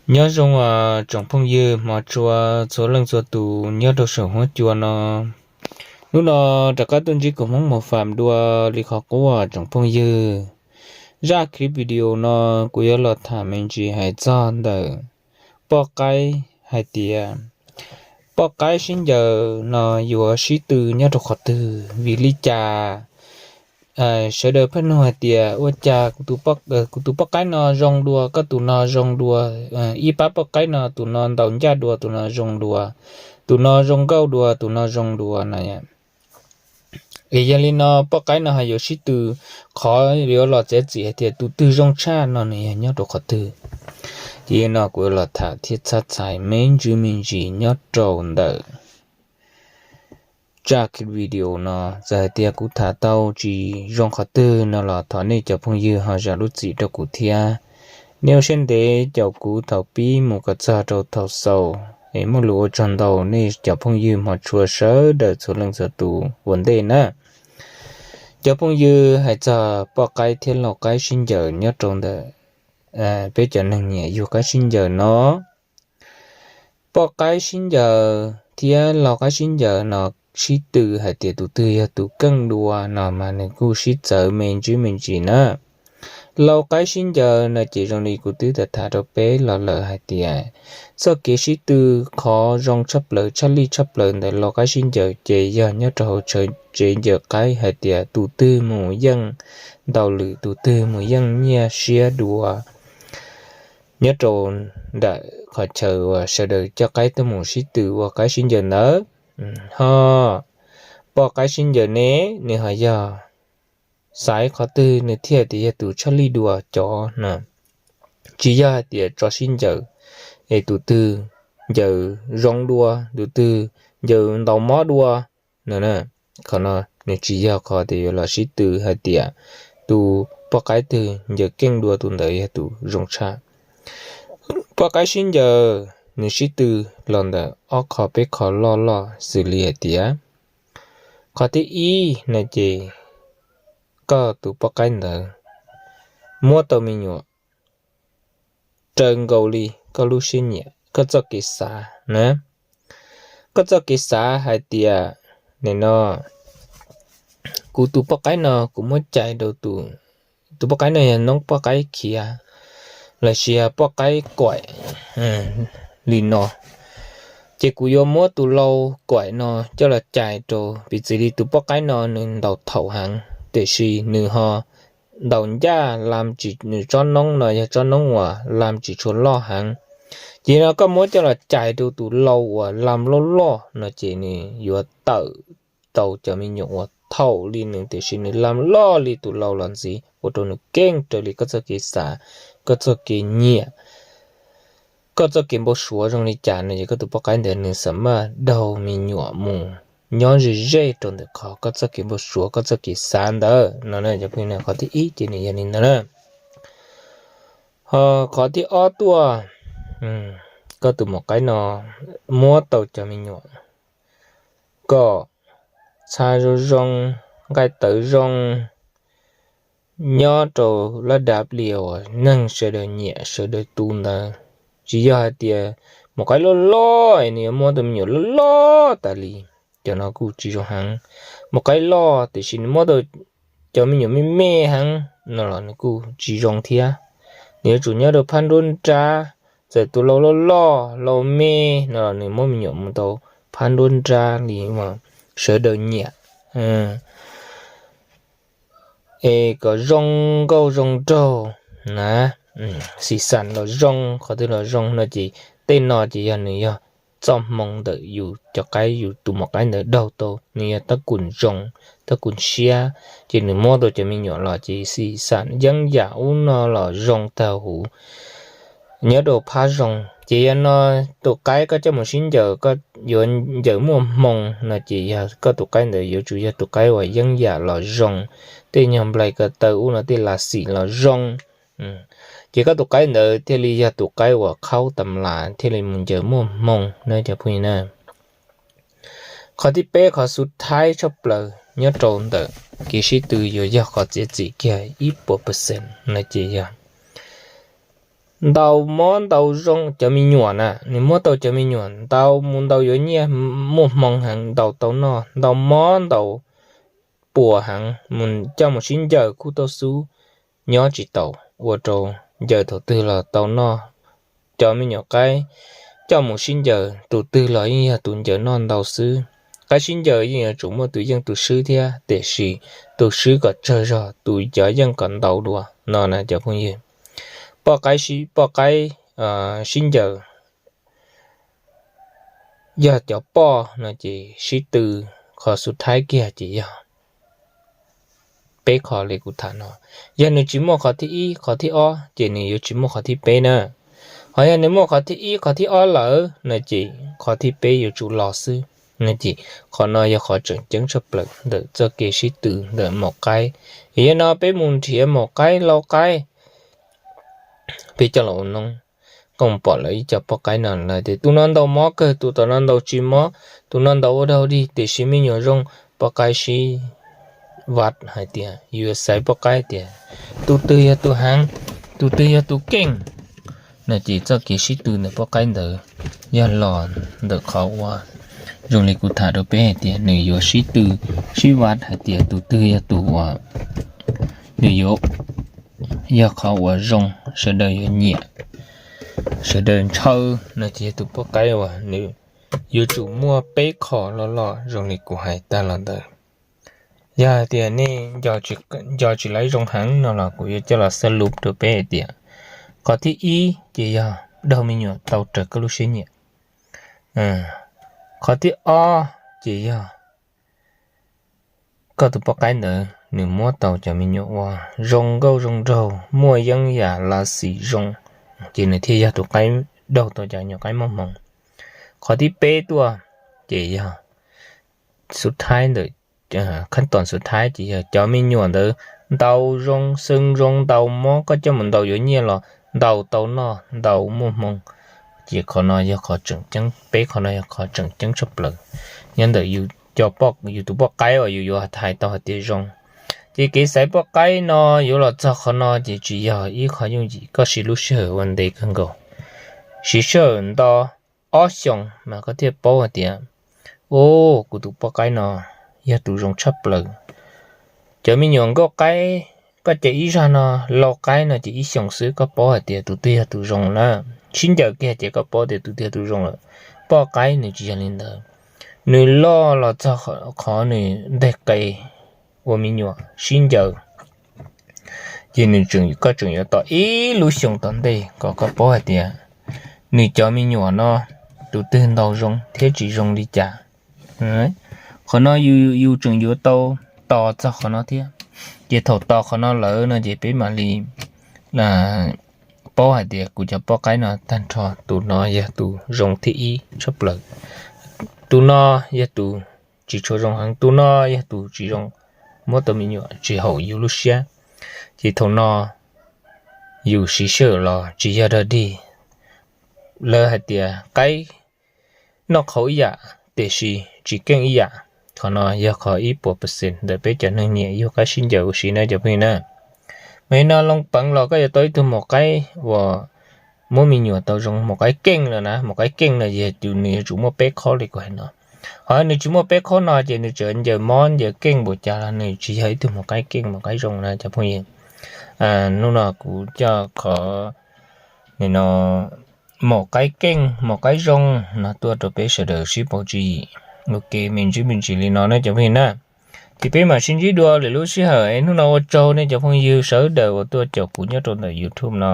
Nyob zoo tsoom phooj ywg hmov tshua txhua leej txhua tus nyob rau saum huab cua no. Hnub no rov qab tuaj ntsib kuv Hmoob Mus Fam dua li qhov qub tsoom phooj ywg. Zaj clip video no kuv yuav los tham me ntsis hais txog ntawm poj qaib hais tias poj qaib sib ncaws no yuav sib tw nyob rau qhov twg, vim li cas sawv daws pheej nug hais tias ua cas kuv tus poj qaib no zoo dua, koj tus no zoo dua, ib pab poj qaib no tus no ntaus ncaj dua, tus no zoo dua, tus no zoo nkauj dua, tus no zoo dua no. Es yog li no poj qaib no ho yuav sib tw, qhov yuav los txiav txim hais tias tus twg zoo tshaj no nws yog nyob rau qhov twg. Ces no kuv los tham thiab txhab txhais me ntsis me ntsis nyob rau ntawm zaj video no. Txawm hais tias kuv tham tau tsis zoo qhov twg no los thov nej cov phooj ywg ho zam lub txim rau kuv thiab. Nej ua siab ntev caum kuv thaum pib mus kom txog rau thaum xaus, es muaj lus ua tsaug ntau nej cov phooj ywg hmov tshua sawv daws txhua leej txhua tus ua ntej na. Cov phooj ywg, hais txog poj qaib thiab lau qaib sib ncaws nyob rau ntawm peb cov neeg nyiam yug qaib sib ncaws no, poj qaib sib ncaws thiab lau qaib sib ncaws no sib tw hais tias tus twg yog tus keej dua no mas nws kuj sib txawv me ntsis me ntsis na. Lau qaib sib ncaws no ces zoo li kuv twb tham rau peb los lawm hais tias txoj kev sib tw, qhov zoo tshaj plaws, tshaj lij tshaj plaws ntawm lau qaib sib ncaws ces yog nyob rau hauv tsev ncaws qaib hais tias tus twg mus yeej ntau lwm, tus twg mus yeej nyiaj siab dua nyob rau nram qhov chaw uas sawv daws coj qaib tuaj mus sib tw ua qaib sib ncaws ntawd. Ho poj qaib sib ncaws ne, nws ho yog xaiv qhov twg nws thiaj tias yog tus tshaj lij dua cov no. Tsis yog hais tias tso sib ncaws es tus twg ncaws zoo dua, tus twg ncaws ntaus mob dua no. Qhov no nws tsis yog qhov tias yuav los sib tw hais tias tus poj qaib twg ncaws keej dua tus ntawd yog tus zoo tshaj. Poj qaib sib ncaws nws sib tw los ntawm ob qho peb qho loj loj xws li hais tias, qhov thib ib no ces koj tus poj qaib ntawd muab tau me nyuam raws nkaus li koj lub siab nyiam, koj txoj kev xav na. Koj txoj kev xav hais tias, nim no kuv tus poj qaib no kuv muab cais rau tus, tus poj qaib no yog noob poj qaib khiav los sis yog poj qaib kuaim li no, ces kuv yuav muab tus lau kuaim no coj los cais rau, piv txwv li tus poj qaib no nws ntaus thaum heev tiam sis nws ho ntaus ncaj lam tsis, nws tsob noob no yog tsob noob uas lam tsis tshua loj heev. Ces no koj muab coj los cais rau tus lau uas lam loj loj no ces nws yuav tawm tau cov me nyuam uas thaum li nws tiam sis nws lam loj li tus lau los ntxiv ua rau nws keej raws li koj txoj kev xav, koj txoj kev nyiam, koj txoj kev npau suav zoo li cas no ces koj tus poj qaib ntawd nws xam maj daug me nyuam mus nyob ze ze rau ntawm qhov koj txoj kev npau suav koj txoj kev xav ntawd no. Qhov thib ib ces nws yog li ntawd na. Ho qhov thib ob tuaj, koj tus maum qaib no muab tau cov me nyuam kom txha zoo zoo, nqaij tawv zoo, nyob rau lab dav plias uas neeg sawv daws nyiam sawv daws tu ntawd. Tsis yog hais tias maum qaib loj loj es nws yuav muab tus me nyuam loj loj tas li, cov no kuj tsis zoo heev. Maum qaib loj tiam sis nws muab tau cov me nyuam me me heev no los nws kuj tsis zoo thiab. Nws yuav tsum nyob rau phab nruab nrab, txawm tus lau loj loj lau me no los nws muab me nyuam mus tau phab nruab nrab li uas sawv daws nyiam es kom zoo nkauj zoo nraug na, xim xam los zoo, qhov twg los zoo no ces tej no ces yog nws yog txoj hmoo ntawm yus cov qaib, yus tus maum qaib ntawd daug tau, nws yog tab kum zoo, tab kum siab, ces nws muab tau cov me nyuam los ces xim xam yeeb yam ub no los zoo tag huv. Nyob rau phab zoo ces yog no tus qaib koj coj mus sib ncaws koj yuav ncaws muaj hmoo no ces yog koj tus qaib ntawd yuav tsum yog tus qaib uas yeeb yam los zoo, tej nyuag nplais ko taw ub no tej las xim los zoo, ces koj tus qaib ntawd thiaj li yog tus qaib uas qhaub tam las thiaj li mus ncaws muaj hmoo na cov phooj ywg na. Qhov thib peb, qhov xub thaib tshaj plaws nyob rau ntawm kev sib tw yuav yog qhov txiav txim kiag ib puas percent no ces yog ntaus mob ntaus zoo cov me nyuam na, nws muab tau cov me nyuam ntaus mus ntaus yuav nyiaj, muaj hmoo heev, ntaus tau noj, ntaus mob ntaus puas heev, coj mus sib ncaws kuj tau xub, nyob tsis taus, ua rau ncaws thaum twg los tau noj. Cov me nyuam qaib coj mus sib ncaws, tus twg los yeej yog tus ncaws noj ntau xwb. Qaib sib ncaws yeej yuav tsum muaj tus yeej tus swb thiab, tiam sis tus swb kom tsawg zog, tus cov yeej kom ntau dua no na cov phooj ywg. Poj qaib, poj qaib sib ncaws, yog cov poj no ces sib tw, qhov xub thaib kiag ces yog peb qho li kuv tham no. Yog nws tsis muaj qhov thib ib qhov thib ob ces nws yuav tsis muaj qhov thib peb na. Ho yog nws muaj qhov thib ib qhov thib ob lawm no ces qhov thib peb yuav tsum los xwb. No ces qhov no yog qhov tseem ceeb tshaj plaws ntawm txoj kev sib tw ntawm maum qaib. Yog no peb mus nrhiav maum qaib lau qaib, peb coj los ua noob, koj mus pom lawv ib co poj qaib no lawv tias tus no ntaus mob kawg, tus tom no ntaus tsis mob, tus no ntaus ua dog dig, tiam sis me nyuam zoo. Poj qaib sib vaj hais tias, yuav xaiv poj qaib tias tus twg yog tus heev, tus twg yog tus keej. No ces txoj kev sib tw ntawm poj qaib ntawd yog los ntawm qhov uas zoo li kuv tham rau peb hais tias nws yuav sib tw, sib vaj hais tias tus twg yog tus uas nws yuav, yog qhov uas zoo, sawv daws yuav nyiam, sawv daws ntshaw, no ces yog tus poj qaib uas nws yuav tsum muaj peb qho loj loj zoo li kuv hais tag los ntawd. Yog hais tias nej nco tsis laib zoo heev no los kuv yuav coj los xab luv rau peb hais tias qhov thib ib ces yog daug me nyuam tau raws koj lub siab nyiam. Qhov thib ob ces yog koj tus poj qaib ntawd nws muab tau cov me nyuam uas zoo nkauj zoo nraug, muaj yeeb yam lav xis zoo, ces nws thiaj yog tus qaib daug tau cov nyuam qaib muaj hmoo. Qhov thib peb tuaj ces yog xub thaib ntawm, khab toos xub thaib ces yog cov me nyuam ntawd ntaus zoo xeeb zoo, ntaus mob, koj coj mus ntaus yuav nyiaj los ntaus tau noj, ntaus muaj hmoo. Ces qhov no yog qhov tseem ceeb, peb qhov no yog qhov tseem ceeb tshaj plaws nyob ntawm yus tus poj qaib uas yus yuav hais tau hais tias zoo. Ces kev xaiv poj qaib no yuav los txog qhov no ces tsis yog ib qho yooj yim, koj siv lub sij hawm ua ntev kawg nkaus, siv sij hawm nto ob xyoos mas koj thiaj paub hais tias, u, kuv tus poj qaib no yog tus zoo tshaj plaws. Cov me nyuam nkauj qaib, koj cais ib zag no, lau qaib no ces ib xyoos xwb koj paub hais tias tus twg yog tus zoo na. Sib ncaws kiag ces koj paub tias tus twg yog tus zoo lawm. Poj qaib nws tsis yog li ntawd, nws loj los txog qhov nws nteg qe ua me nyuam sib ncaws, ces nws, koj tseem yuav tos ib lub xyoo tom ntej kom koj paub hais tias nws cov me nyuam no tus twg ntau zoo thiab tsis zoo li cas. Qhov no yus tseem yuav tau tos txog qhov no thiab. Ces thaum tos qhov no lawm no ces peb mam li paub hais tias kuv cov poj qaib no tag nrho tus no yog tus zoo thib ib tshaj plaws, tus no yog tus tsis tshua zoo heev, tus no yog tus tsis zoo, muab tau me nyuam tsis haum yus lub siab. Ces thaum no yus siv sij hawm los tsis yog dog dig. Lawv hais tias qaib noj qhauv ib yam tiam sis tsis keej ib yam. Qhov no yog qhov ib puas percent ntawm peb cov neeg nyiam yug qaib sib ncaws ua si na cov phooj ywg na. Mas no loo peev los koj yuav tau ib tug maum qaib uas muab me nyuam tau zoo, maum qaib keej lawm na, maum qaib keej no yog tus nws yuav tsum muaj peb qho li kuv hais no. Ho nws tsis muaj peb qho no ces nws tseem ncaws mob ncaws keej npaum cas los nws tsis yog ib tug maum qaib keej maum qaib zoo na cov phooj ywg. Hnub no kuv coj qhov no maum qaib keej maum qaib zoo no tuaj rau peb sawv daws sib pauv tswv yim. Ok, me ntsis me ntsis li no na cov phooj ywg na. Ces peb mam sib ntsib dua lwm lub sij hawm. Hnub no ua tsaug nej cov phooj ywg sawv daws uas tuaj caum kuv nyob rau ntawm YouTube no.